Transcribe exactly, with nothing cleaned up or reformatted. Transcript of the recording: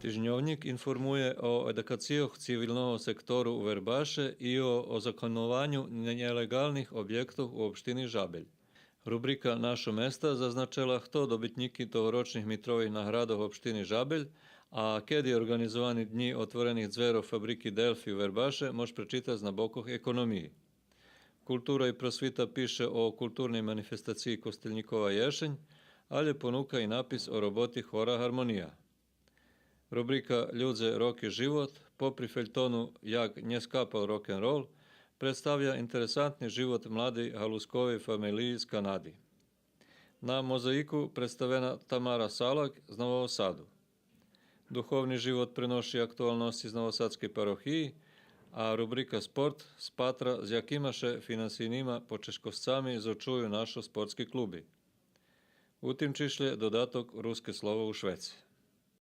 Тижньовнїк информує о едукацийох цивилного сектору у Вербаше и о озаконованю нєлеґалних обєктох у општини Жабель. Рубрика Нашо места зазначела хто добитнїки тогорочних Митрових наградох општини Жабель, а кеди орґанизовани Днї отворених дзвєрох фабрики Делфи у Вербаше, мож пречитац на бокох Економиї. Култура и просвита пише о културней манифестациї Костельнїкова єшень, алє понука и напис о роботи хора Гармония. Рубрика Людзе, роки, живот, попри фельтону Як нє скапал рокенрол, представя интересантни живот младей галузковей фамелиї з Канади. На Мозаїку представена Тамара Салак з Нового Саду. Духовни живот преноши актуалносци з Новосадскей парохиї, а рубрика Спорт спатра з якима ше финансийнима почежкосцами зочую нашо спортски клуби. У тим чишлє додаток Руске слово у швеце.